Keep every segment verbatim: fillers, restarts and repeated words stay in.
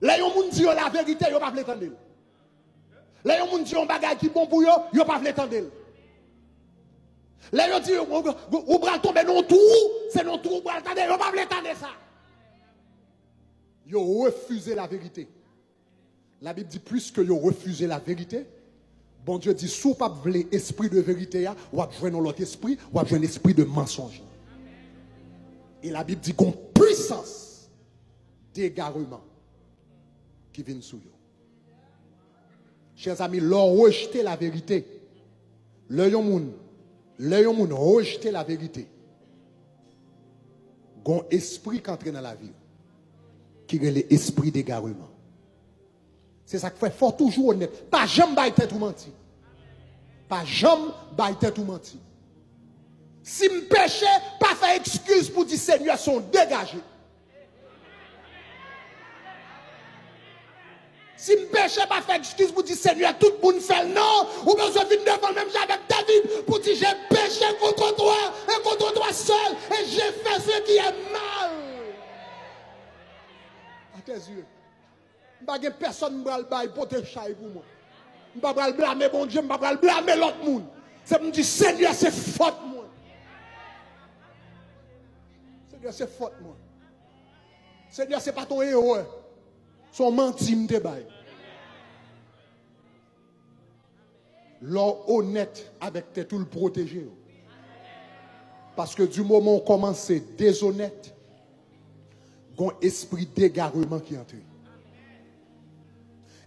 Lè yon moun di yo laverite, yo pa vle tande l. Lè yon moun di yon bagay ki bon pou yo, yo pa vle tande l. Lè yo di yo, ou, ou, ou pral tonbe nan yon twou, se nan yon twou ou pral tande, yo pa vle tande sa. Yo refize laverite. Labib di, puiske yo refize laverite, Bondye di, si w p ap vle espri de verite a, w ap jwenn yon lòt espri, w ap jwenn espri de mansonj. E Labib di, gon pwisans degareman ki vin sou yo. Chè zanmi, lè w rejte laverite, lè yon moun, lè yon moun rejte laverite, gon espri k antre nan lavi w, ki rele espri degareman. Se sa k fè, fò w toujou onèt. Pa janm bay tèt ou manti. Pa janm bay tèt ou manti. Si m peche, pa fè ekskiz pou di, Senyè, se yon degaje. Si m peche, pa fè ekskiz pou di, Senyè, tout moun fè l. Non, ou bezwen vin devan l menm jan avèk David pou di, j'ai péché contre toi et contre toi seul, et j'ai fait ce qui est mal à tes yeux. M pa gen pèsonn m pral bay pote chay pou mwen. M pa pral blame Bondye, m pa pral blame lòt moun. Se pou m di, Senyè, se fòt mwen. Senyè, se fòt mwen. Senyè, se pa t yon erè. Se yon manti m te bay. Lè w onèt avèk tèt ou, l pwoteje w. Paske di moman w kòmanse dezonèt, gon espri degareman ki antre.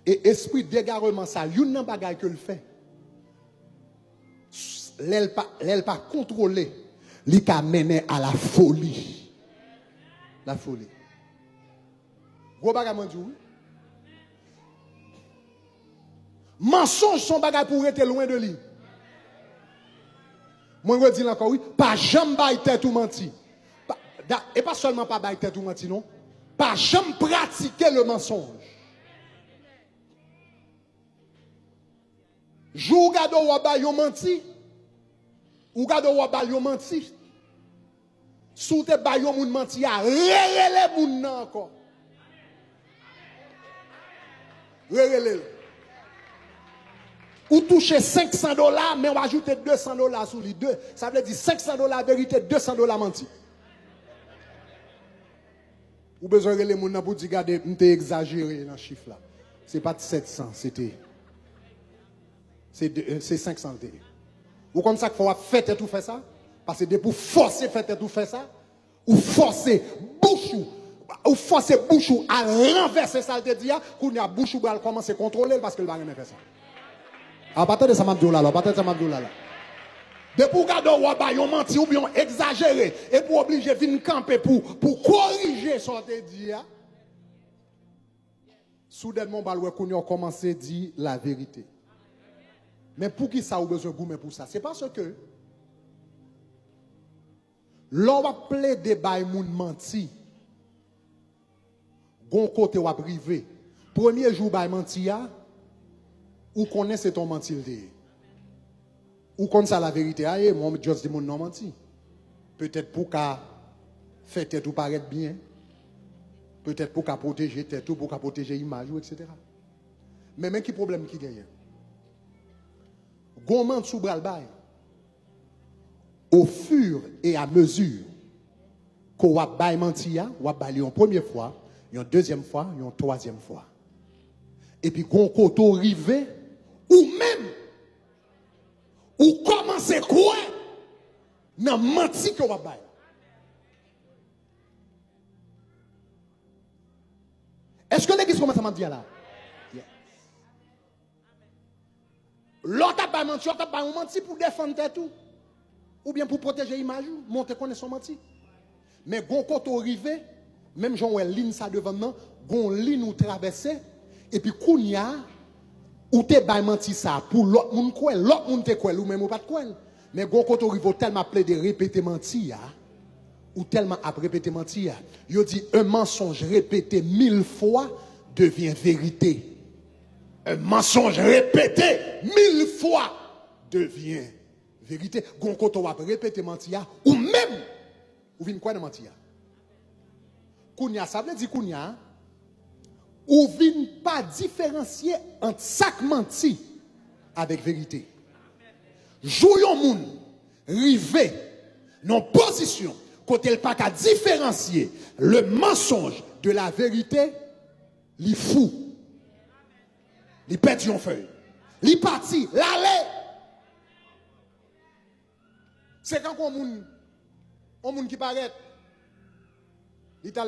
E espri degareman sa, youn nan bagay ke l fè, lè l pa, lè l pa kontwole, li ka mennen a la foli. La foli. Gwo bagay mwen di w, wi. Mansonj se yon bagay pou w rete lwen de li. Mwen redi l ankò, wi. Pa janm bay tèt ou manti. Pa, da, e pa sèlman pa bay tèt ou manti, non. Pa janm pratike le mensonge. Jou w gade w ap bay yon manti, ou gade w ap bay yon manti. Si w te bay yon moun manti a, rerele moun nan ankò. Rerele l. Ou touche senk san dola, men w ajoute de san dola sou li. De, sa vle di senk san dola verite, de san dola manti. Ou bezwen rele moun nan pou di, gade, m te egzajere nan chif la. Se pa t sèt san, se te, se de, se senk san l te ye. Ou konn sa k fè w ap fè tèt ou fè sa? Paske depi w fòse fè tèt ou fè sa, ou fòse bouch ou, ou fòse bouch ou al ranvèse sa l te di a, kounye a bouch ou pral kòmanse kontwole l paske l pa renmen fè sa. A, pa tande sa m ap di w la, la, pa tande sa m ap di w la, la. Depi w gade w ap bay yon manti oubyen w egzajere, epi w oblije vin kanpe pou, pou korije sa w te di a, soudènman w pral wè kounye a w kòmanse di laverite. Men poukisa w bezwen goumen pou sa? Se paske lè w ap plede bay moun manti, gon kote w ap rive. Premye jou w bay manti a, ou konnen se t on manti l te ye. Ou konn sa laverite a ye, men w just di moun nan w manti. Petèt pou w ka fè tèt ou parèt byen. Petèt pou w ka pwoteje tèt ou, pou w ka pwoteje imaj ou, etsetera. Men, men ki pwoblèm ki genyen. Gon manti w pral bay. Au fur et à mesure ke w ap bay manti a, w ap bay li yon premye fwa, yon dezyèm fwa, yon twazyèm fwa. Epi gon kote w rive, ou menm, ou kòmanse kwè nan manti ke w ap bay la. Èske legliz konprann sa m ap di a la? Yes. Lè w t ap bay manti, w t ap bay yon manti pou defann tèt ou. Oubyen pou pwoteje imaj ou, men w te konnen se yon manti. Men gon kote w rive, menm jan w wè liy sa devan m nan, gon liy ou travèse, epi kounye a, ou te bay manti sa a pou lòt moun kwè l, lòt moun te kwè l, ou menm ou pa t kwè l. Men gon kote w rive, w tèlman ap plede repete manti a, ou tèlman ap repete manti a. Yo di, un mensonge répété mille fois devient vérité. Un mensonge répété mille fois devient vérité. Gon kote w ap repete manti a, ou menm, ou vin kwè nan manti a. Kounye a, sa vle di kounye a, Ou vin pa diferansye ant sa k manti avèk verite. Jou yon moun rive nan yon pozisyon kote l pa ka diferansye le mensonge de la vérité, li fou. Li pèdi yon fèy. Li pati, l ale. Se kankou yon moun, yon moun ki parèt. Li t al